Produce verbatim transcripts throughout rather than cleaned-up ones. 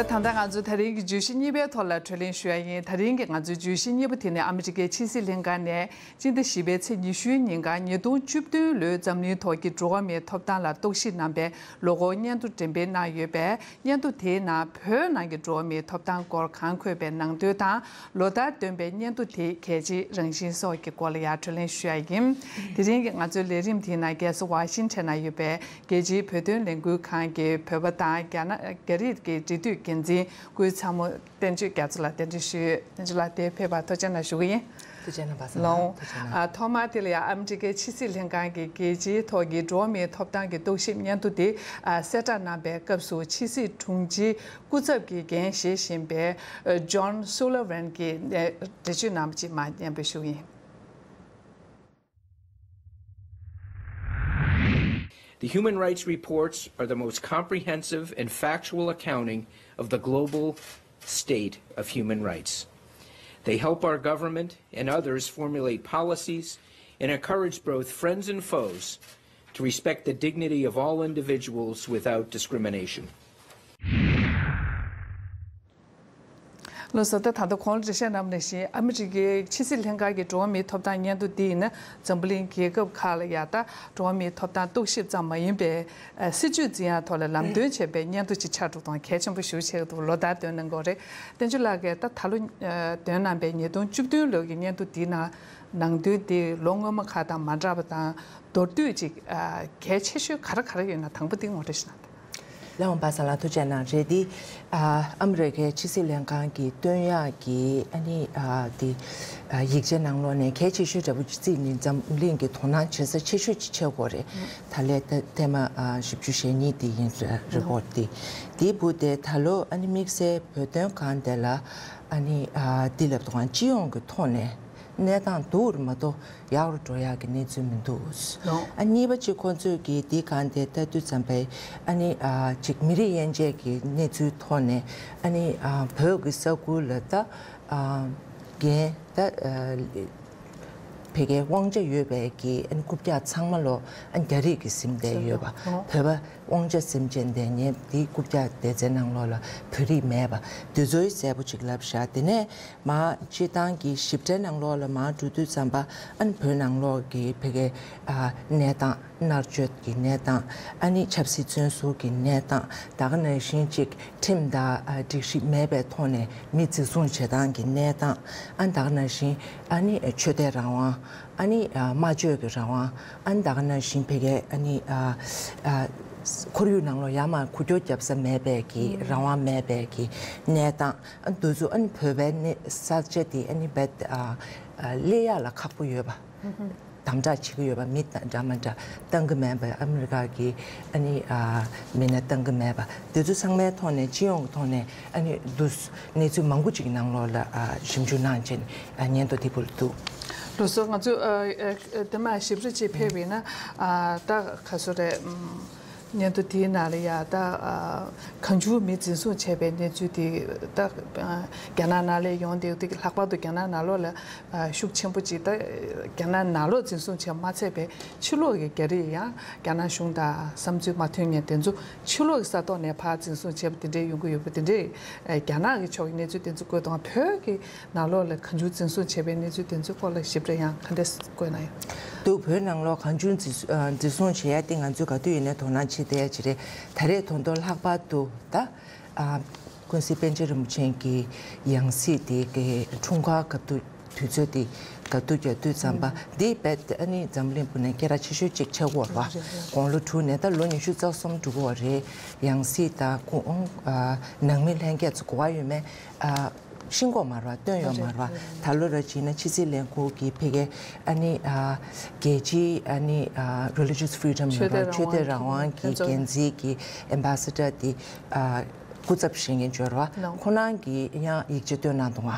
ད་ལྟ་ང་ཚོ་ད་རིང་གི་བརྗོད་གཞི་གཉིས་པའི་ཐོག་ལ་གྲོས་གླེང་ཞུ་ཡ་ཡིན། ད་རིང་གི་ང་ཚོའི་བརྗོད་གཞི་གཉིས་པ་དེ་ནི་ཨ་མི་རི་ཀའི་ཕྱི་སྲིད་ལྷན་ཁང་ནས་སྤྱི་ཟླ་བཞི་པའི་ཚེས་ཉི་ཤུའི་ཉིན་གང་ཉིས་སྟོང་བཅུ་བདུན་ལོའི་འཛམ་གླིང་ཐོག་གི་འགྲོ་བ་མིའི་ཐོབ་ཐང་ལ་རྟོག་ཞིབ་གནང་པའི་ལོ་འཁོར་སྙན་ཐོ་འགྲེམས་སྤེལ་གནང་ཡོད་པས། སྙན་ཐོ་དེའི་ནང་བོད་ནང་གི་འགྲོ་བ་མིའི་ཐོབ་ཐང་སྐོར་གང་འཁོད་པའི་ནང་དོན་དང་། ལོ་ལྟར་འདོན་པའི་སྙན་ཐོ་དེའི་གལ་ཆེའི་རང་བཞིན་སོགས་ཀྱི་སྐོར་ལ་ཡང་གྲོས་གླེང་ཞུ་ཡ་ཡིན། དེ་རིང་གི་ང་ཚོའི་ལས་རིམ་དེའི་ནང་རྒྱལ་ས་ཝ་ཤིང་ཊོན་ན་ཡོད་པའི་རྒྱལ་སྤྱིའི་བོད་དོན་ལས་འགུལ་ཁང་གི་བོད་པ་དང་རྒྱ་ནག་རྒྱ་རིགས་ཀྱི་འབྲེལ་མཐུད་འགན་འཛིན་སྐུའི་ཚ་མོ་བསྟན་ཆོས་རྒྱ་མཚོ་ལགས་གདན་འདྲེན་ཞུས། བསྟན་ཆོས་ལགས་འདིར་ཕེབས་པར་ཐུགས་རྗེ་གནང་ཞུ་གི་ཡིན། ཐུགས་རྗེ་གནང་བ་སངས་ལགས། ལོང་། ཐུགས་རྗེ་གནང་། ཨ། ཐོག་མར་དེ་ལ་ཡང་ཨ་མི་རི་ཀའི་ཕྱི་སྲིད་ལྷན་ཁང་གི་རྒྱལ་སྤྱིའི་ཐོག་གི་འགྲོ་བ་མིའི་ཐོབ་ཐང་གི་རྟོག་ཞིབ་སྙན་ཐོ་དེ་ཨ་གསལ་བསྒྲགས་གནང་པའི་སྐབས་སུ་ཕྱི་སྲིད་དྲུང་ཆེའི་སྐུ་ཚབ་ཀྱི་འགན་བཞེས་བཞིན་པའི་ཨ་ཇོན་སུ་ལི་ཝན་གྱིས་ཨ་འགྲེལ་བརྗོད་གནང་བ་ཅིག་མར་སྙན་སྒྲོན་ཞུ་གི་ཡིན། The human rights reports are the most comprehensive and factual accounting of the global state of human rights. They help our government and others formulate policies and encourage both friends and foes to respect the dignity of all individuals without discrimination. ལགས་སོ། ད་ད་ལྟ་གོང་ལ་འགྲེལ་བཤད་གནང་བ་ནང་བཞིན་ཨ་མི་རི་ཀའི་ཕྱི་སྲིད་ལྷན་ཁང་གི་འགྲོ་བ་མིའི་ཐོབ་ཐང་སྙན་ཐོ་འདི་ཡིན་ན་འཛམ་བུ་གླིང་རྒྱལ་ཁབ་ཁག་ལ་ཡང་ད་འགྲོ་བ་མིའི་ཐོབ་ཐང་རྟོག་ཞིབ་ཙམ་མ་ཡིན་པའི་ཨ་སྲིད་ཇུས་འཛིན་ཡག་ཐོག་ལ་ལམ་སྟོན་བྱས་པའི་སྙན་ཐོ་ཅིག་ཆགས་འགྲོ་དང་གལ་ཆེན་པོ་ཞེ་པོ་ཆགས་ཀྱི་འདུག་ལོ་ལྟར་འདོན་གནང་གི་ཡོད་རེད། བསྟན་ཆོས་ལགས་ཀྱིས་ད་ད་ལོ་ཨ་འདོན་གནང་པའི་ཉིས་སྟོང་བཅུ་བདུན་ལོ་གི་སྙན་ཐོ་འདིའི་ནང་ནང་དོན་འདི་ལོ་སྔོན་མ་ཁག་དང་མ་འདྲ་བ་དང་མདོར་བསྡུས་ཅིག་ཨ་གལ་ཆེ་ཤོས་ག་རེ་ག་རེ་ཡོད་ན་དང་པོ་འདི་ངོ་སྤྲོད་ཞིག་གནང་དང་། ལགས་འོང་པ་སངས་ལགས་ཐུགས་རྗེ་གནང་། རེད་འདི། ཨ་ཨ་མི་རི་ཀའི་ཕྱི་སྲིད་ལྷན་ཁང་གིས་བཏོན་ཡག་གི་ཨ་ནི་ཨ་འདི་ཨ་ཡིག་ཆའི་ནང་ལོགས་ནས་གལ་ཆེ་ཤོས་འདྲ་པོ་ཅིག་བརྩིས་ནས་འཛམ་གླིང་གི་དོ་སྣང་བྱེད་ས་ཆེ་ཤོས་ཅིག་ཆགས་ཀྱི་ཡོད་རེད། ད་ལན་ཐེངས་མ་ཨ་བཞི་བཅུ་ཞེ་གཉིས་འདི་ཡིན་རེད། རི་པོར་ཊི་འདི། འདིའི་སྦུག་དེ་ད་ལོ་ཨ་ནི་དམིགས་བསལ་བོད་དོན་སྒང་དེ་ལ་ཨ་ནི་ཨ་འདི་ལབ་དུས་སྤྱི་ཡོངས་ཀྱི་ཐོག་ནས། གནས་སྟངས་སྡུག་རུ་མ་གཏོགས་ཡག་རུ་འགྲོ་ཡག་གི་གནས་ཚུལ་མི་འདུག་ལོ། ཨ་གཉིས་པ་གཅིག་ཁོང་ཚོས་ཀྱིས་འདི་གང་དེ་ལྟ་དུས་ཙམ་པའི་ཨ་ནི་ཨ་གཅིག་མི་རིགས་དབྱེ་འབྱེད་ཀྱི་གནས་ཚུལ་ཐོག་ནས་ཨ་ནི་ཨ་བོད་ཀྱི་ས་ཁུལ་ལ་ད་ཨ་འགན་ད་ཨ་ཕ་གིའི་དབང་ཆ་ཡོད་པའི་གི་ཨ་ནི་རྐུབ་བཀྱག་ཚང་མ་ལོ་ཨ་རྒྱ་རིགས་ཀྱིས་ཟིན་བསྡད་ཡོད་པ། ལོ། བོད་པ་དབང་ཆ་ཟིན་བྱས་བསྡད་མཁན་འདིའི་རྐུབ་བཀྱག་སྡེ་ཚན་ནང་ལོགས་ལ་བོད་རིགས་མེད་པ་འདི་ཚོའི་གསལ་པོ་ཅིག་ལབ་བཞག་དེ་ནས། མར་སྤྱིར་བཏང་གི་ཞིབ་ཕྲའི་ནང་ལོགས་ལ་མར་འགྲོ་དུས་ཙམ་པ་ཨ་ནི་བོད་ནང་ལོགས་ཀྱི་ཕ་གིའི་ཨ་གནས་སྟངས། མནར་གཅོད་ཀྱི་གནས་སྟངས། ཨ་ནི་ཆབ་སྲིད་བཙོན་ཟུར་གྱི་གནས་སྟངས། ད་ག་ནང་བཞིན་ཅིག་ཁྲིམས་དང་ཨ་སྒྲིག་གཞི་མེད་པའི་ཐོག་ནས་མི་འཛིན་བཟུང་བྱེད་སྟངས་ཀྱི་གནས་སྟངས། ཨ་ནི་ད་ག་ནང་བཞིན་ཨ་ནི་ཆོས་དད་རང་དབང་། ཨ་ནི་ཨ་སྨྲ་བརྗོད་ཀྱི་རང་དབང་། ཨ་ནི་ད་ག་ནང་བཞིན་ཕ་གིའི་ཨ་ནི་ཨ་ཨ་ཁོར་ཡུག་ནང་ལོགས་ཡར་མར་འགུལ་སྐྱོད་རྒྱབ་ས་མེད་པའི་གི་རང་དབང་མེད་པའི་གི་གནས་སྟངས། ཨ་འདི་ཚོ་ཨ་ནི་བོད་པའི་གནས་ས་ཆ་དེ་ཨ་ནི་རྦད་ཨ་ཨ་སླེབས་ཡག་ལ་ཁག་པོ་ཡོད་པ། དམ་དྲག་བྱེད་ཀྱི་ཡོད་པ། མི་འདྲ་མི་འདྲ་བཏང་གི་མེད་པ། ཨ་མི་རི་ཀ་གི་ཨ་ནི་ཨ་མི་སྣ་བཏང་གི་མེད་པ། འདི་ཚོ་ཚང་མའི་ཐོག་ནས་སྤྱི་ཡོངས་ཀྱི་ཐོག་ནས་ཨ་ནི་འདུག་གནས་ཚུལ་མང་པོ་ཅིག་ནང་ལོགས་ལ་ཨ་ཞིབ་འཇུག་གནང་བྱས་ནས་ཨ་སྙན་ཐོ་འདི་ཕུལ་འདུག་ལགས་སོ། ང་ཚོས་ཨ་ཨ་དེ་མ་ཞིབ་ར་ཅིག་ཕེབས་པ་ཡིན་ན་ཨ་ད་ག་སོ་རེད། ཨམ། སྙན་ཐོ་དེའི་ནང་ལ་ཡ་ད་ཨ་གང་བྱུང་མི་འཛིན་བཟུང་བྱས་པའི་གནས་ཚུལ་དེ་ད་ཨ་རྒྱ་ནག་ནང་ལ་ཡོང་བསྡད་དེ། ལྷག་པར་དུ་རྒྱ་ནག་ནང་ལོགས་ལ་ཨ་ཤུགས་ཆེན་པོ་ཅིག་ད་རྒྱ་ནག་ནང་ལོགས་འཛིན་བཟུང་བྱས་མ་ཚད་པའི་ཕྱི་ལོགས་ཀྱི་རྒྱ་རིགས་ཡང་རྒྱ་ནག་གཞུང་དང་བསམ་ཚུལ་མ་མཐུན་མཁན་དེ་ཚོ་ཕྱི་ལོགས་ཀྱི་ས་ཐོག་ནས་ཕར་འཛིན་བཟུང་བྱས་པ་དེ་འདྲས་ཡོང་གི་ཡོད་པ་དེ་འདྲས་ཨ་རྒྱ་ནག་གི་ཕྱོགས་ཀྱི་གནས་ཚུལ་དེ་ཚོ་བཀོད་དང་། བོད་ཀྱི་ནང་ལོགས་ལ་གང་བྱུང་འཛིན་བཟུང་བྱས་པའི་གནས་ཚུལ་དེ་ཚོའི་སྐོར་ལ་ཞིབ་ཕྲ་ཡང་ག་འདྲས་བཀོད་གནང་ཡོད། འདུག་བོད་ནང་ལོགས་གང་བྱུང་འཛིན་བཟུང་བྱེད་ཡ་དེ་ང་ཚོས་ག་དུས་ཡིན་ནའི་དོ་སྣང་བྱེད་བསྡད་ཡ་ཅིག་རེད། ད་རེས་ད་དུང་ལྷག་པར་དུ་ད་ཨ་ཀུན་གཟིགས་པཎ་ཆེན་རིན་པོ་ཆེ་གི་ཡང་སྲིད་དེ་གི་འཁྲུངས་སྐར་ག་དུས་དུས་ཚོད་དེ་ག་དུས་ག་དུས་ཙམ་པ་འདི་རྦད་ཨ་ནི་འཛམ་གླིང་ཕུ་ནས་སྐད་གྲགས་ཆེ་ཤོས་ཅིག་ཆགས་ཡོད་རེད་པ། དགུང་ལོ་དྲུག་ནས་ད་ལོ་ཉི་ཤུ་རྩ་གསུམ་འགྲོ་གི་ཡོད་རེད། ཡང་སྲིད་དང་ཁོང་ཨ་ནང་མི་ལྷན་རྒྱས་ཚོ་གོ་བ་ཡོད་མེད་ཨ། ཤེས་ཀྱི་ཡོད་མ་རེད་པ། བཏོན་ཡོད་མ་རེད་པ། ད་ལོ་ར་བྱས་ན་ཕྱི་སྲིད་ལས་ཁུངས་ཀྱི་ཕ་གིའི་ཨ་ནི་ཨ་རྒྱལ་སྤྱིའི་ཨ་ནི་ཨ་Religious Freedom ལབ་པ། ཆོས་དད་རང་དབང་གི་འགན་འཛིན་གྱི་Ambassador དེ་ཨ་སྐུ་ཚབ་བཞེས་མཁན་ཅིག་ཡོད་རེད་པ། ཁོང་རྣམ་གཉིས་ཀྱིས་ཡང་ཡིག་ཆ་བཏོན་གནང་འདུག་ག་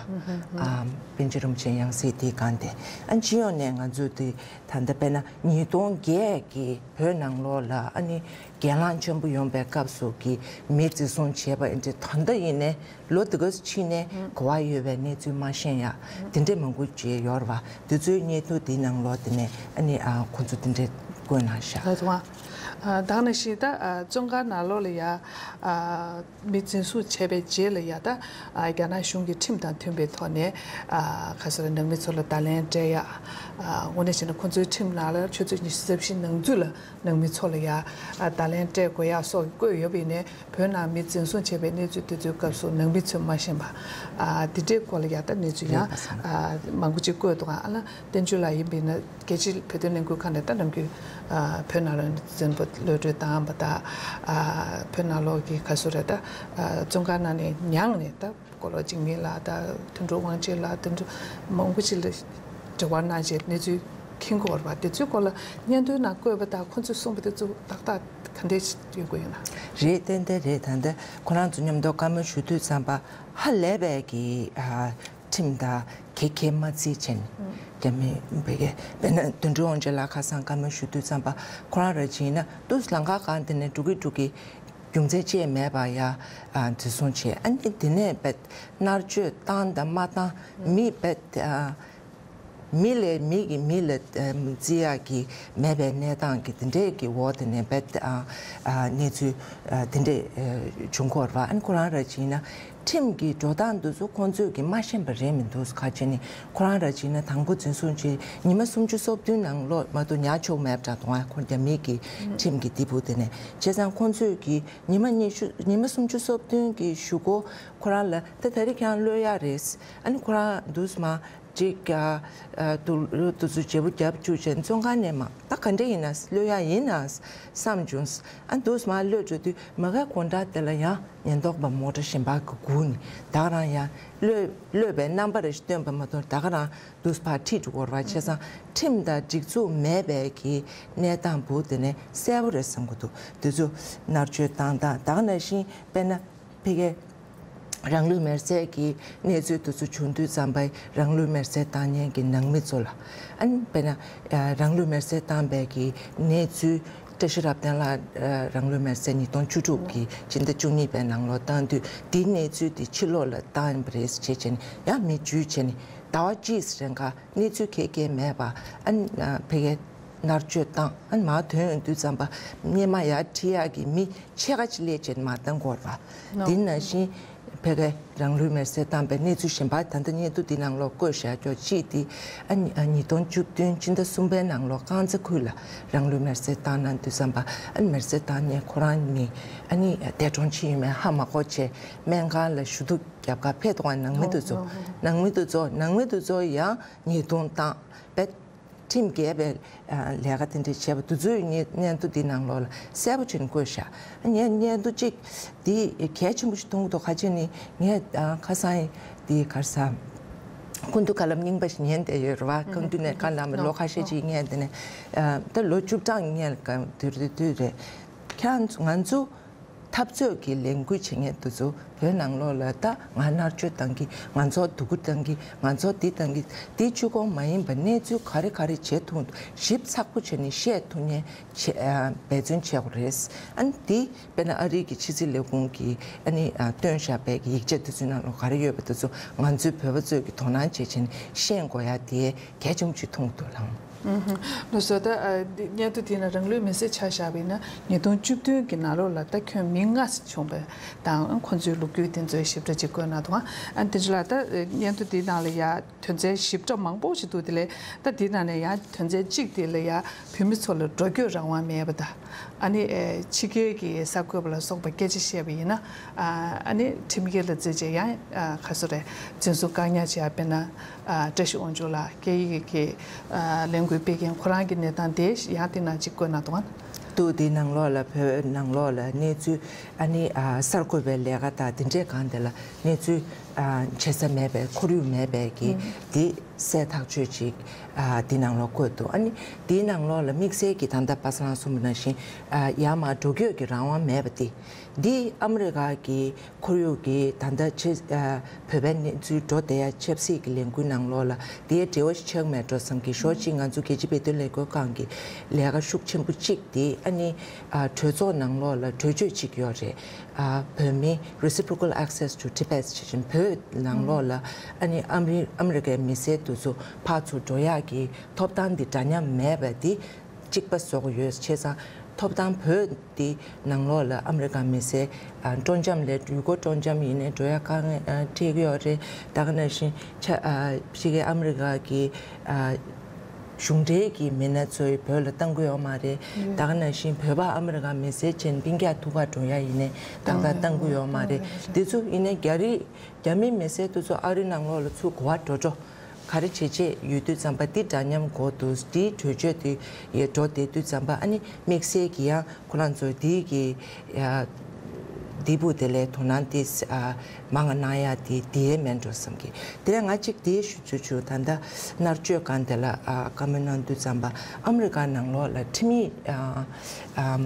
ཨ་པཎ་ཆེན་རིན་པོ་ཆེ་ཡང་སྲིད་དེའི་སྒང་དེ། ཨ་སྤྱི་ཡོངས་ནས་ང་ཚོ་དེ་ད་ལྟ་དཔེར་ན་ཉིས་སྟོང་བརྒྱད་ཀྱི་བོད་ནང་ལོགས་ལ་ཨ་ནི་གྱེན་ལངས་ཆེན་པོ་ཡོང་པའི་སྐབས་སུ་གི་མི་འཛིན་བཟུང་བྱས་པ་ཨེ་འདྲ་ད་ལྟ་ཡིན་ནའི་ལོ་འདི་ག་ཙམ་ཕྱིན་ནའི་གོ་བ་ཡོད་པའི་གནས་ཚུལ་མ་ཤེས་ཡ་དེ་འདྲས་མང་པོ་ཅིག་ཡོད་རེད་པ། དེ་ཚོའི་སྙན་ཐོ་དེའི་ནང་ལོགས་དེ་ནས་ཨ་ནི་ཨ་ཁོང་ཚོ་དེ་འདྲས་བཀོད་གནང་ཤག་ད་དུང་ ཨ། ད་ག་ནང་བཞིན་ད་ཨ་བཙོན་ཁང་ནང་ལོགས་ལ་ཡ་ཨ་མི་འཛིན་བཟུང་བྱས་པའི་རྗེས་ལ་ཡ་ད་ཨ་རྒྱ་ནག་གཞུང་གི་ཁྲིམས་དང་མཐུན་པའི་ཐོག་ནས་ཨ་ག་ཟེར་ནང་མི་ཚོ་ལ་བརྡ་ལན་སྤྲད་ཡ། ཨ་དངོས་གནས་བྱས་ན་ཁོང་ཚོའི་ཁྲིམས་ནང་ལ་ཆུ་ཚོད་ཉི་ཤུ་རྩ་བཞི་ནང་ཚུད་ལ་ནང་མི་ཚོ་ལ་ཡ་ཨ་བརྡ་ལན་སྤྲད་དགོས་ཡ་སོགས་བཀོད་ཡོད་པ་ཡིན་ནའི། བོད་ནང་མི་འཛིན་བཟུང་བྱས་པའི་གནས་ཚུལ་དེ་ཚོའི་སྐབས་སུ་ནང་མི་ཚོས་མ་ཤེས་པ། ཨ་དེ་འདྲའི་སྐོར་ལ་ཡ་ད་གནས་ཚུལ་ཡང་ཨ་མང་པོ་ཅིག་བཀོད་འདུག་ཨ་ལ་བསྟན་ཆོས་ལགས་ཡིན་པ་ཡིན་ན་རྒྱལ་སྤྱིའི་བོད་དོན་ལས་འགུལ་ཁང་ནས་ད་ནམ་རྒྱུན་ཨ་བོད་ནང་ལ་འཛིན་པ་གློད་གྲོལ་བཏང་བ་དང་། ཨ་བོད་ནང་ལོགས་ཀྱི་ག་ཚོད་རེད་ད་ཨ་བཙོན་ཁང་ནང་ནས་མྱངས་ནས་ད་སྐོར་ལ་འཇིགས་མེད་ལགས་ད་དོན་གྲུབ་དབང་ཆེན་ལགས་དོན་གྲུབ་མང་པོ་ཅིག་ལ་འབྲེལ་བ་གནང་བྱས་གནས་ཚུལ་མཁྱེན་གྱི་ཡོད་རེད་པ། དེ་ཚོའི་སྐོར་ལ་སྙན་ཐོའི་ནང་བཀོད་པ་དང་ཁོང་ཚོས་གསུངས་པ་དེ་ཚོ་ཏག་ཏག་ག་འདྲས་ཡོད་དགོས་ཡོད་ན། རེད། ཏན་ཏན་རེད། ད་ལྟ་ཁོ་རང་ཚོ་མཉམ་དུ་བཀའ་མོལ་ཞུ་དུས་ཙམ་པ་ཧ་ལས་པའི་གི་ཨ་ཁྲིམས་དང་གེགས་ཁེལ་མ་རྩིས་བྱས་ནས་རྒྱ་མི་བོད་ཀྱི་དཔེར་ན་དོན་གྲུབ་དབང་ཆེན་ལགས་ཁ་སང་བཀའ་མོལ་ཞུ་དུས་ཙམ་པ་ཁོ་རང་ར་བྱིན་ན་ཏུས་ལམ་ཁ་སྒང་དེ་ནས་འགྲོ་གི་འགྲོ་གི་རྒྱུ་མཚན་ཅི་ཡང་མེད་པ་ཡ་ཨ་འཛིན་བཟུང་བྱས། ཨ་ནི་དེ་ནས་བེད་མནར་གཅོད་བཏང་དང་མ་བཏང་མི་བེད་ཨ། མི་ལས་མི་གི་མི་ལ་ཨམ་བརྩི་ཡག་གི་མེད་པའི་གནས་སྟངས་ཀྱི་དེ་འདྲས་ཀྱི་འོག་དེ་ནས་བེད་ཨ་ཨ་གནས་ཚུལ་ཨ་དེ་འདྲས་ཨ་བྱུང་གི་ཡོད་རེད་པ། ཨ་ནི་ཁོ་རང་ར་བྱིན་ན་ཁྲིམས་ཀྱི་འགྲོ་སྟངས་འདི་ཚོ་ཁོང་ཚོས་ཀྱི་མ་ཤེས་པ་རེད་མི་འདུག་ཁ་ཆེ་ནི་ཁོ་རང་ར་བྱིན་ན་དང་པོ་འཛིན་བཟུང་བྱས་ཉི་མ་སུམ་ཅུ་སོ་བདུན་ནང་ལོགས་མ་གཏོགས་ཉར་ཆོག་མེད་པ་འདྲ་འདུག་ཨ་ཁོ་རྒྱ་མི་གི་ཁྲིམས་ཀྱི་སྡེ་པ་དེ་ནས་བྱས་ཙང་ཁོང་ཚོས་ཀྱི་ཉི་མ་ཉི་ཤུ་ཉི་མ་སུམ་ཅུ་སོ་བདུན་གྱི་གཞུག་གུ་ཁོ་རང་ལ་ད་ད་རེས་ཁྱེད་རང་གློད་ཡག་རེད། ཨ་ནི་ཁོ་རང་འདུག་སེ་མ། ཅིག་ཨ་ཨ་དུ་དུ་ཚོ་བརྗེ་པོ་རྒྱབ་བཅུག་བྱས་བཙོན་ཁང་ནས་མ་ད་ག་འདྲ་ཡིན་ན་གློད་ཡག་ཡིན་ན་བསམ་བྱུང་། ཨ་འདུག་སེ་མ་གློད་འགྲོ་དུས་མ་ག་དགོང་དག་དེ་ལ་ཡང་ཉེན་རྟོག་པ་མོ་ཊ་གཞན་པ་གི་སྒུག་ནས་ད་ག་རང་ཡང་གློད་གློད་པའི་རྣམ་པ་རེ་ཞིག་སྟོན་པ་མ་གཏོགས་ད་ག་རང་འདུག་སེ་ཕར་ཁྲིད་འགྲོ་གི་ཡོད་རེད་པ། བྱས་ཙང་ཁྲིམས་དང་སྒྲིག་འཛུགས་མེད་པའི་གི་གནས་སྟངས་བུ་དེ་ནས་གསལ་པོ་རེད་བསམ་གི་འདུག་དེ་ཚོ་མནར་གཅོད་བཏང་སྟངས་ད་ག་ནང་བཞིན་དཔེར་ན། ཕ་གི་རང་ལུས་མེར་སྲེག་གི་གནས་ཚུལ་དེ་ཚོ་བྱུང་དུས་ཙམ་པ་རང་ལུས་མེར་སྲེག་བཏང་མཁན་གྱི་ནང་མི་ཚོ་ལ། ཨ་ནི་དཔེར་ན་རང་ལུས་མེར་སྲེག་བཏང་པའི་གི་གནས་ཚུལ་བཀྲ་ཤིས་རབ་བརྟན་ལགས་རང་ལུས་མེར་སྲེག་ཉིས་སྟོང་བཅུ་དྲུག་གི་སྤྱི་ཟླ་བཅུ་གཉིས་པའི་ནང་ལོགས་བཏང་དུས་དེའི་གནས་ཚུལ་དེ་ཕྱི་ལོགས་ལ་བཏང་པ་རེད་ཅེས་བྱས་ནས་ཡང་མི་འཇུས་བྱས་ནས་ཟླ་བ་གཅིག་རིང་ག་གནས་ཚུལ་ག་གེ་མེད་པ་ཨ་ནི་ཕ་གི་མནར་གཅོད་བཏང་ཨ་ནི་མར་ཐོན་ཡོང་དུས་ཙམ་པ་སྔོན་མ་ཡར་ཁྲིད་ཡག་གི་མི་ཕྱེད་ཀ་ཅིག་སླེབས་བྱས་མར་བཏང་དགོས་པ། དེ་ནང་བཞིན་ཕ་གིའི་རང་ལུས་མེར་སྲེག་བཏང་པའི་གནས་ཚུལ་གཞན་པ་ད་ལྟ་སྙན་ཐོ་འདི་ནང་ལོགས་བཀོད་བཞག་ཀྱོག་གཅིག་དེ་ཨ་ནི་ཉིས་སྟོང་བཅུ་བདུན་སྤྱི་ཟླ་གསུམ་པའི་ནང་ལོགས་རྐང་ཚ་ཁུལ་ལ་རང་ལུས་མེར་སྲེག་བཏང་གནང་དུས་ཙམ་པ་ཨ་ནི་མེར་སྲེག་བཏང་ནས་ཁོ་རང་ནི་ཨ་ནི་འདས་གྲོངས་ཕྱིན་ཡོད་མེད་ཧ་མ་གོ་བྱས་སྨན་ཁང་ལ་ཞུ་གཏུག་རྒྱབ་ཁར་ཕེབས་འདུག་ནང་མི་དེ་ཚོ་ནང་མི་དེ་ཚོ་ནང་མི་དེ་ཚོ་ཡང་ཉེས་རྡུང་བཏང་བས། ཁྲིམས་འགལ་བའི་ལས་ཀ་དེ་འདྲ་བྱས་པ་དེ་ཚོའི་སྙན་སྙན་ཐོ་འདི་ནང་ལོགས་ལ་གསལ་པོ་བྱས་ནས་བཀོད་བཞག་ངས་སྙན་ཐོ་གཅིག་འདི་གལ་ཆེན་པོ་ཞིག་མཐོང་གི་འདུག་ཁ་ཆེ་ནི་ངས་ཁ་སང་འདི་ག་རེ་ཟ། སྐུ་མདུན་བཀའ་སློབ་རྙིང་པ་ཞིག་ཉན་བསྡད་ཡོད་རེད་བ། སྐུ་མདུན་ནས་བཀའ་གནང་བའི་ལོ་ཁ་ཤས་ཅིག་ཉན་དེ་ནས་ད་ལོ་བཅུ་གྲངས་ཉན་ག་དུས་རེ་དུས་རེ་ཁྱེད་ང་ཚོ། འཐབ་རྩོད་ཀྱི་ལས་འགུལ་བྱེད་མཁན་དེ་ཚོ་བོད་ནང་ལོགས་ལ་ད་ང་མནར་གཅོད་བཏང་གི་ང་ཚོ་སྡུག་རུས་བཏང་གི་ང་ཚོ་འདི་བཏང་གི་འདི་གཅིག་པོ་མ་ཡིན་པ་གནས་ཚུལ་ག་རེ་ག་རེ་བྱེད་ཐུབ་ཞིབ་ཚགས་པོ་བྱས་ནས་བཤད་ཐུབ་མཁན་བྱེད་འབད་བརྩོན་བྱེད་དགོས་རེད། ཨ་ནི་འདི་དཔེར་ན་ཨ་རི་གི་ཕྱི་སྲིད་ལས་ཁུངས་ཀྱིས་ཨ་ནི་བཏོན་བཞག་པའི་ཡིག་ཆ་དེ་ཚོའི་ནང་ལོགས་ག་རེ་ཡོད་པ་དེ་ཚོ་ང་ཚོའི་བོད་པ་ཚོས་ཀྱི་དོ་སྣང་བྱེད་བྱས་ནས་ཤེས་དགོས་ཡ་དེ་གལ་ཆེན་པོ་ཅིག་མཐོང་གི་འདུག་ལགས། ལགས་སོ། ད་སྙན་ཐོ་དེའི་ནང་རང་ལུས་མེར་སྲེག་ཆ་བཞག་པ་ཡིན་ན་ཉིས་སྟོང་བཅུ་བདུན་གྱི་ནང་ལོགས་ལ་ད་ཁྱོན་མི་ལྔ་བྱུང་བ་དང་ཁོང་ཚོའི་ལོ་རྒྱུས་དེ་ཚོའི་ཞིབ་ཕྲ་ཅིག་བཀོད་གནང་འདུག་ཨ་དེ་ཚོ་ལ་ད་སྙན་ཐོ་དེའི་ནང་ལ་ཡ་དོན་ཚན་ཞིབ་ཕྲ་མང་པོ་ཞིག་འདུག་དེ་ལས་ད་དེའི་ནང་ནས་ཡང་དོན་ཚན་གཅིག་དེ་ལ་ཡ་བོད་མི་ཚོ་ལ་འགྲོ་སྐྱོད་རང་དབང་མེད་པ་དང་ཨ་ནི་ཕྱི་རྒྱལ་གྱི་གསར་འགོད་པ་ལ་སོགས་པ་སྐད་ཆ་བཤད་པ་ཡིན་ན་ཨ་ནི་ཁྲིམས་འགལ་ལ་བརྩིས་བྱས་ཡང་ག་ཚོད་རེད་འཛིན་བཟུང་བཀག་ཉར་བྱས་དཔེར་ན། ཨ་བཀྲ་ཤིས་དབང་ཕྱུག་ལགས་སྐད་ཡིག་གི་ཨ་ལས་འགུལ་སྤེལ་མཁན་ཁོ་རང་གི་གནས་སྟངས་དེ་ཡང་དེ་ནང་གཅིག་བཀོད་གནང་འདུག་ཨ། འདུག་དེའི་ནང་ལོགས་ལ་བོད་ནང་ལོགས་ལ་གནས་ཚུལ་ཨ་ནི་ཨ་གསར་འགོད་པའི་ལས་ཀ་དང་དེ་འདྲའི་སྒང་དེ་ལ་གནས་ཚུལ་ཨ་བྱེད་ས་མེད་པའི་ཁོར་ཡུག་མེད་པའི་གི་དེ་གསལ་ཐག་ཆོད་ཅིག་ཨ་དེའི་ནང་ལོགས་བཀོད་འདུག་ཨ་ནི་དེའི་ནང་ལོགས་ལ་དམིགས་བསལ་གྱི་ད་ལྟ་པ་སངས་ལགས་གསུངས་པ་ནང་བཞིན་ཨ་ཡར་མར་འགྲོ་སྐྱོད་ཀྱི་རང་དབང་མེད་པ་དེ་འདི་ཨ་མི་རི་ཀ་གི་ཁོར་ཡུག་གི་ད་ལྟ་ཆེ་ཨ་བོད་པའི་གནས་ཚུལ་འགྲོ་བསྡད་ཡ་ཆབ་སྲིད་ཀྱི་ལས་འགུལ་ནང་ལོགས་ལ་དེའི་འབྲེལ་བ་ཞིག་ཆགས་མེད་འགྲོ་བསམ་གི་ཞོར་གཅིག་ང་ཚོ་རྒྱལ་སྤྱིའི་བོད་དོན་ལས་འགུལ་ཁང་གི་ལས་ཀ་ཤུགས་ཆེན་པོ་གཅིག་དེ་ཨ་ནི་ཨ་གྲོས་ཚོགས་ནང་ལོགས་ལ་གྲོས་ཆོད་གཅིག་ཡོད་རེད། ཨ་བོད་མི་reciprocal access to Tibet ཞེས་བཞིན་བོད་ནང་ལོགས་ལ་ཨ་ནི་ཨ་མི་ཨ་མི་རི་ཀའི་མི་སེར་དེ་ཚོ་ཕར་ཚུར་འགྲོ་ཡག་གི་ཐོབ་ཐང་འདི་འདྲ་མཉམ་མེད་པ་འདི། གཅིག་པ་བཟོ་གི་ཡོད། བྱས་ཙང་ ཐོབ་ཐང་བོད་དེ་ནང་ལོགས་ལ་ཨ་མི་རི་ཀ་མི་སེར་ཨ་སྤྲོ་འཆམ་ལས་ཡུལ་སྐོར་སྤྲོ་འཆམ་ཡིན་ནའི་འགྲོ་ཡ་དཀའ་ངལ་ཨ་འཕྲད་ཀྱི་ཡོད་རེད། ད་ག་ནང་བཞིན་ཆ་ཨ་ཕྱི་རྒྱལ་ཨ་མི་རི་ཀ་གི་ཨ་གཞུང་འབྲེལ་གྱི་མི་སྣ་ཚོ་བོད་ལ་གཏང་གི་ཡོད་མ་རེད། ད་ག་ནང་བཞིན་བོད་པ་ཨ་མི་རི་ཀ་མི་སེར་ཅན་སྤུན་ཀྱག་ཐུག་ག་འགྲོ་ཡ་ཡིན་ནའི་ཏག་ཏག་གཏང་གི་ཡོད་མ་རེད། དེ་ཚོ་ཡིན་ནའི་རྒྱ་རིགས་རྒྱ་མི་མི་སེར་དེ་ཚོ་ཨ་རི་ནང་ལོགས་ལ་ཚུར་གོ་བ་འགྲོ་འགྲོ། ག་རེ་བྱེད་ཆེད་ཡོད་དུས་ཙམ་པ་འདི་འདྲ་མཉམ་གོ་འདུག་འདིའི་གྲོས་ཆོད་དེ་ཡི་འགྲོ་བསྡད་དུས་ཙམ་པ་ཨ་ནི་དམིགས་བསལ་གྱི་ཡང་ཁོ་རང་ཚོ་འདི་གི་ཡ་འདི་བུ་དེ་ལས་དོ་སྣང་དེ་ཨ་མང་ང་གནང་ཡ་དེ་དེ་མེད་འགྲོ་བསམ་གི། དེ་ལས་ང་གཅིག་དེ་ཞུ་ཆུ་ཆུ་ད་ལྟ་མནར་གཅོད་སྒང་དེ་ལ་ཨ་བཀའ་མོལ་གནང་དུས་ཙམ་པ་ཨ་མི་རི་ཀ་ནང་ལོགས་ལ་ཁྲིམས་ཡིག་ཨ་ཨ་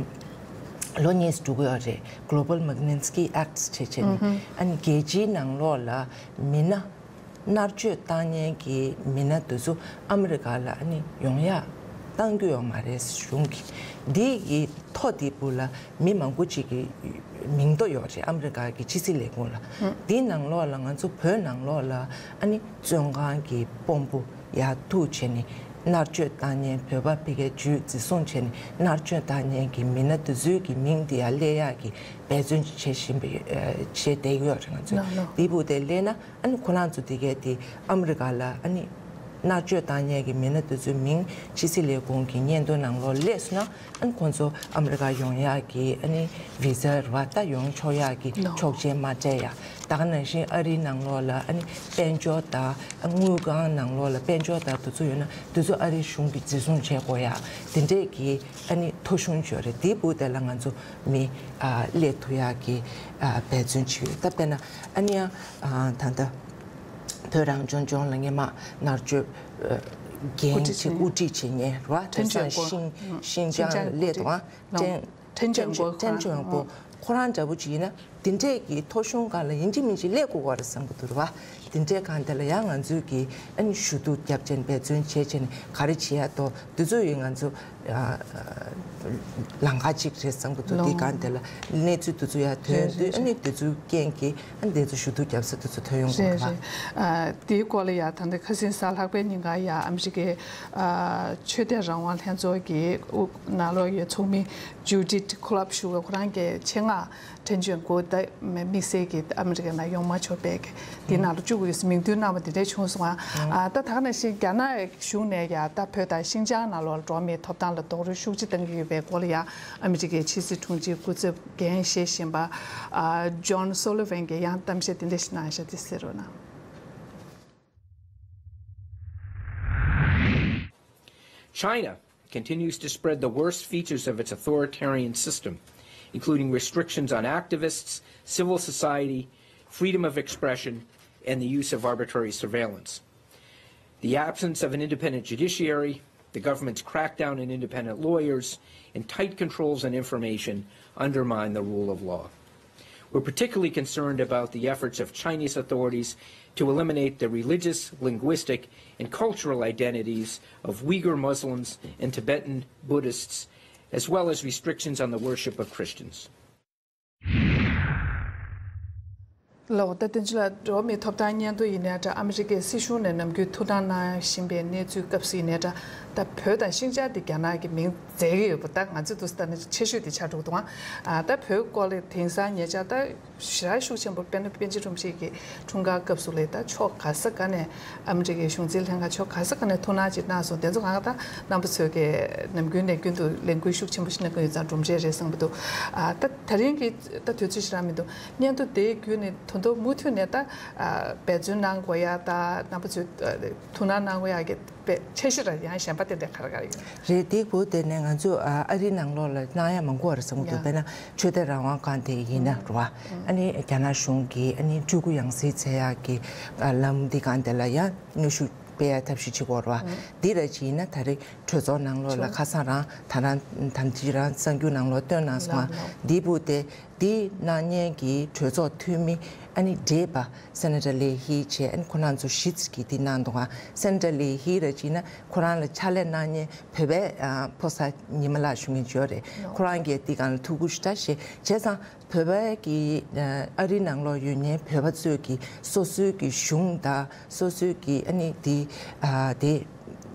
ལོ་གཉིས་འགྲོ་གི་ཡོད་རེད། Global Magnitsky Act བྱེད་བྱེད་ནི་ཨ་ནི་རྒྱལ་སྤྱིའི་ནང་ལོགས་ལ་མི་སྣ། མནར་གཅོད་བཏང་མཁན་གྱི་མི་སྣ་དེ་ཚོ་ཨ་མི་རི་ཀ་ལ་ཨ་ནི་ཡོང་ཡག་བཏང་རྒྱུ་ཡོད་མ་རེད་གཞུང་གིས། འདི་ཡི་ཐོ་འདི་བུ་ལ་མི་མང་པོ་ཅིག་གི་མིང་ཐོ་ཡོད་རེད་ཨ་མི་རི་ཀ་གི་ཕྱི་སྲིད་ལས་ཁུངས་ལ། འདི་ནང་ལོགས་ལ་ང་ཚོ་བོད་ནང་ལོགས་ལ་ཨ་ནི་བཙོན་ཁང་གི་དཔོན་པོ་ཡར་ཐུག་བྱས་ནས་མནར་གཅོད་བཏང་མཁན་བོད་པ་ཕ་གིར་འཛིན་བཟུང་བྱས་ནས་མནར་གཅོད་བཏང་མཁན་གྱི་མི་སྣ་དེ་ཚོའི་གི་མིང་འདི་ཡར་སླེབས་ཡག་གི་འབད་བརྩོན་བྱེད་བཞིན་པའི་བྱས་བསྡད་ཀྱི་ཡོད་རེད་ང་ཚོས། འདི་བུ་དེ་སླེབས་ན། ཨ་ནི་ཁོ་རང་ཚོ་དེ་གས་དེ་ཨ་མི་རི་ཀ་ལ་ཨ་ནི་མནར་གཅོད་བཏང་མཁན་གྱི་མི་སྣ་དེ་ཚོའི་མིང་ཕྱི་སྲིད་ལས་ཁུངས་ཀྱི་སྙན་ཐོ་ནང་ལོགས་སླེབས་སོང་ན་ཨ་ནི་ཁོང་ཚོ་ཨ་མི་རི་ཀ་ཡོང་ཡག་གི་ཨ་ནི་བི་ཟ་རེད་བ་ད་ཡོང་ཆོག་ཡག་གི་ཆོག་མཆན་མ་སྤྲད་ཡ། ད་ག་ནང་བཞིན་ཨ་རིའི་ནང་ལོགས་ལ་ཨ་ནི་དཔལ་འབྱོར་དང་དངུལ་ཁང་ནང་ལོགས་ལ་དཔལ་འབྱོར་དང་དེ་ཚོ་ཡོད་ན་དེ་ཚོ་ཨ་རིའི་གཞུང་གིས་འཛིན་བཟུང་བྱེད་དགོས་ཡ་དེ་འདྲས་ཀྱི་ཨ་ནི་ཐོ་གཞུང་ཅིག་ཡོད་རེད། དེའི་བུ་དེ་ལ་ང་ཚོ་མི་ཨ་སླེབས་ཐུབ་ཡག་གི་ཨ་འབད་བརྩོན་བྱེད་ཡོད། ད་དཔེར་ན་ཨ་ནི་ཡང་ཨ་ད་ལྟ་བོད་རང་སྐྱོང་ལྗོངས་ལ་སྔས་མ་མནར་གཅོད་ཨ་འགན་ཅིག་དབུ་ཁྲིད་བྱེད་མཁན་རེད་བ། དེང་སང་ཤིང་ཤིང་ཅང་སླེབས་འདུག་ཨ། ཁྲེན་ཁྲེན་ཆོན་གོ་ཁྲེན་ཆོན་གོ་ཁོ་རང་འདྲ་པོ་ཅིག་ཡིན་ན་དེ་འདྲས་ཀྱི་ཐོ་གཞུང་སྒང་ལ་ཡིན་གཅིག་མིན་གཅིག་སླེབས་དགོས་པ་རེད་བསམ་གྱི་འདུག་རེད་བ། དེ་འདྲས་སྒང་དེ་ལ་ཡང་ང་ཚོས་ཀྱི་ཨ་ནི་ཞུ་གཏུག་རྒྱབ་བྱས་ནས་འབད་བརྩོན་བྱས་བྱས་ནས་ག་རེ་བྱེད་ཡ་ཏོ་དེ་ཚོ་ཡིན་ང་ཚོ་ཨ་ལམ་ཁ་གཅིག་རེད་བསམ་གྱི་འདུག་དེ་སྒང་དེ་ལ་གནས་ཚུལ་དེ་ཚོ་ཡར་ཐོན་དུས་ཨ་ནི་དེ་ཚོའི་རྐྱེན་གྱིས་ཨ་ནི་དེ་ཚོ་ཞུ་གཏུག་རྒྱབ་ས་དེ་ཚོ་ཐོན་ཡོང་གི་རེད་བ། རེད་རེད། ཨ་དེའི་སྐོར་ལ་ཡ་ད་ལྟ་ཁ་སང་གཟའ་ལྷག་པའི་ཉིན་ཀ་ཡ་ཨ་མི་རི་ཀའི་ཨ་ཆོས་དད་རང་དབང་ལྷན་ཚོགས་ཀྱི་དབུ་ནང་ལོགས་ཡ་ཚོགས་མི་ཇུ་ཌིད་ཁོ་ལབ་ཞུ་བའི་ཁོ་རང་གི་ཆེད་མངགས་ཁྲེན་ཆོན་གོ་ད་དམིགས་བསལ་གྱི་ཨ་མི་རི་ཀ་ནང་ཡོང་མ་ཆོག་པའི་གི་དེ་ནང་ལ་བཅུག་དགོས་ཡོད་ཟེར་མིང་འདོན་གནང་བ་དེ་འདྲ་བྱུང་སོང་ང་། ཨ་ད་ད་ག་ནང་བཞིན་རྒྱ་ནག་གཞུང་ནས་ཡ་ད་བོད་དང་ཤིན་ཅང་ནང་ལོགས་ལ་འགྲོ་བ་མིའི་ཐོབ་ཐང་ལ་རྡོག་རོལ་ཤུགས་ཆེ་གཏང་གི་ཡོད་པའི་སྐོར་ལ་ཡ་ཨ་མི་རི་ཀའི་ཕྱི་སྲིད་དྲུང་ཆེའི་སྐུ་ཚབ་འགན་བཞེས་བཞིན་པ་ཨ་ཇོན་སོ་ལི་ཝན་གྱིས་ཡང་གཏམ་བཤད་དེ་འདྲ་ཞིག་གནང་ཤག་དེ་གསན་རོགས་གནང་། China continues to spread the worst features of its authoritarian system, including restrictions on activists, civil society, freedom of expression, and the use of arbitrary surveillance. The absence of an independent judiciary, the government's crackdown on independent lawyers, and tight controls on information undermine the rule of law. We're particularly concerned about the efforts of Chinese authorities to eliminate the religious, linguistic, and cultural identities of Uyghur Muslims and Tibetan Buddhists, as well as restrictions on the worship of Christians. ལགས་ད་དོན་ཆེ་ལ་འགྲོ་བ་མིའི་ཐོབ་ཐང་སྙན་ཐོ་ཡིན་ནའི་འདྲ་ཨ་མི་རི་ཀའི་སྲིད་གཞུང་ནས་ནམ་རྒྱུན་ཐུགས་སྣང་གནང་བཞིན་པའི་གནས་ཚུལ་སྐབས་སུ་ཡིན་ནའི་འདྲ་ད་བོད་དང་ཤིན་ཅང་དེ་རྒྱ་ནག་གི་མིང་མཛད་ཀྱི་ཡོད་པ་ད་ང་ཚོས་འདུག་སེ་ལྟ་ན་ཆེ་ཤོས་དེ་ཆགས་འགྲོ་གི་འདུག་ཨ་ད་བོད་སྐོར་ལ་དེང་སང་ཉེ་ཆར་ད་ཞེ་དྲག་ཤུགས་ཆེན་པོ་དཔེར་ན་པཎ་ཆེན་སྒྲོམ་གཞི་གི་འཁྲུངས་སྐར་སྐབས་སུ་ལས་ད་ཕྱོགས་ག་ས་ག་ནས་ཨ་མི་རི་ཀའི་གཞུང་འཛིན་ལྷན་ཁང་ཕྱོགས་ག་ས་ག་ནས་ཐུགས་སྣང་ཅིག་གནང་སོང་། དེ་ཚོ་གང་ག་ད་རྣམ་པ་ཚོས་ཀྱི་ནམ་རྒྱུན་ནས་རྒྱུན་དུ་ལས་འགུལ་ཤུགས་ཆེན་པོ་ཞིག་གནང་གི་ཡོད་ཙང་གྲུབ་འབྲས་རེད་བསམ་གྱི་འདུག་ཨ་ད་ད་རིང་གི་ད་དུས་ཚོད་ཞེ་དྲག་མི་འདུག་སྙན་ཐོ་དེའི་བརྒྱུད་ནས་ད་དུང་མུ་མཐུད་ནས་ད་ཨ་འབད་བརྩོན་གནང་དགོས་ཡ་ད་རྣམ་པ་ཚོས་ཨ་ཐུགས་སྣང་གནང་དགོས་ཡ་གི་དཔེ་འཆར་གཞི་ར་ཡང་གཞན་པ་དེ་འདྲ་ག་རེ་ག་རེ་ཡོད། རེད། དེའི་སྐོར་དེ་ནས་ང་ཚོ་ཨ་ཨ་རིའི་ནང་ལོགས་ལ་གནང་ཡ་མང་པོ་རེད་བསམ་གྱི་འདུག་ཡ། དཔེར་ན་ཆོས་དད་རང་དབང་ཁང་དེ་ཡིན་ན་རེད་བ། ཨ་ནི་རྒྱ་ནག་གཞུང་གིས་ཨ་ནི་སྤྲུལ་སྐུ་ཡང་སྲིད་མཛད་ཡག་གི་ཨ་ལམ་འདི་སྒང་དེ་ལ་ཡང་གནོན་ཤུགས་སྤེལ་ཡ་ཐབས་ཤེས་བྱེད་དགོས་རེད་བ། འདི་ར་ཅིག་ཡིན་ན་ད་རེས་གྲོས་ཚོགས་ནང་ལོགས་ལ་ཁ་སང་རང་ད་རང་ད་ཅི་རང་གསར་འགྱུར་ནང་ལོགས་བཏོན་གནང་སོང་ང་། འདིའི་སྦུག་དེ་འདི་གནང་མཁན་གྱི་གྲོས་ཚོགས་འཐུས་མི་ཨ་ནི་བགྲེས་པ་སེ་ནེ་ཊར་ལི་ཧི་བྱས་ཨ་ནི་ཁོ་རང་ཚོ་བཞི་ཙམ་གྱིས་འདི་གནང་འདུག་ག་སེ་ནེ་ཊར་ལི་ཧི་ར་ཅིག་ན་ཁོ་རང་ལ་ཕྱག་ལས་གནང་མཁན་བོད་པའི་ཨ་ཕོ་གསར་ཉི་མ་ལགས་ཞུ་མཁན་ཅིག་ཡོད་རེད། ཁོ་རང་གིས་འདི་སྒང་ལ་ཐུགས་ཁུར་ཞེ་དྲག་བཞེས། བྱས་ཙང་བོད་པའི་གི་ཨ་རིའི་ནང་ལོགས་ཡོད་མཁན་བོད་པ་ཚོས་ཀྱི་སོ་སོའི་གི་གཞུང་དང་སོ་སོའི་གི་ཨ་ནི་འདི་ཨ་དེ་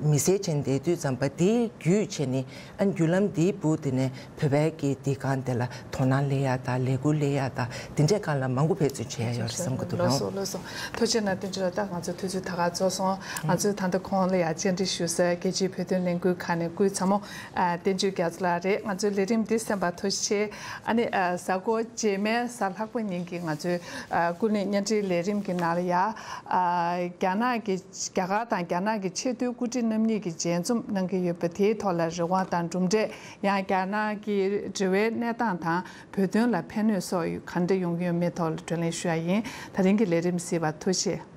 མི་སེར་བྱས་ནས་བསྡད་དུས་ཙམ་པ་དེའི་བརྒྱུད་བྱས་ནས་ཨ་བརྒྱུད་ལམ་དེའི་བུ་དེ་ནས་བོད་པའི་གི་དེ་གང་དེ་ལ་དོ་སྣང་སླེབས་ཡ་དང་ལས་འགུལ་སླེབས་ཡ་དང་དེ་འདྲས་སྒང་ལ་མང་པོ་འབད་བརྩོན་བྱས་ཡ་ཡོད་རེད་བསམ་གི་འདུག་ལགས་སོ་ལགས་སོ། ཐུགས་རྗེ་གནང་བསྟན་ཆོས་ལགས། ད་ང་ཚོ་དུས་ཚོད་ད་ག་རྫོགས་སོང་། ང་ཚོས་ད་ལྟ་ཁོང་ལ་ཡ་བཅར་འདྲི་ཞུ་སའི་རྒྱལ་སྤྱིའི་བོད་དོན་ལས་འགུལ་ཁང་ནས་སྐུའི་ཚ་མོ་ཨ་བསྟན་ཆོས་རྒྱ་མཚོ་ལགས་རེད། ང་ཚོའི་ལས་རིམ་འདི་གསན་པར་ཐུགས་རྗེ་ཆེ། ཨ་ནི་ཨ་གཟའ་འཁོར་རྗེས་མའི་གཟའ་ལྷག་པ་ཉིན་གྱི་ང་ཚོའི་ཨ་ཀུན་གླེང་བརྙན་འཕྲིན་ལས་རིམ་གྱི་ནང་ལ་ཡ་ཨ་རྒྱ་ནག་གི་རྒྱ་གར་དང་རྒྱ་ནག་གི་ཆེས་མཐོའི་འགོ་ཁྲིད་རྣམ་གཉིས་ཀྱིས་མཇལ་འཛོམས་གནང་གི་ཡོད་པ་དེའི་ཐོག་ལ་རེ་བ་དང་གྲུབ་འབྲས། ཡང་རྒྱ་ནག་གི་འབྲེལ་བའི་གནས་སྟངས་དང་བོད་དོན་ལ་ཕན་ནུས་སོགས་ག་འདྲ་ཡོང་གི་ཡོད་མེད་ཐོག་ལ་བགྲོ་གླེང་ཞུ་ཡ་ཡིན། ད་རིང་གི་ལས་རིམ་གཟིགས་པར་ཐུགས་རྗེ་ཆེ།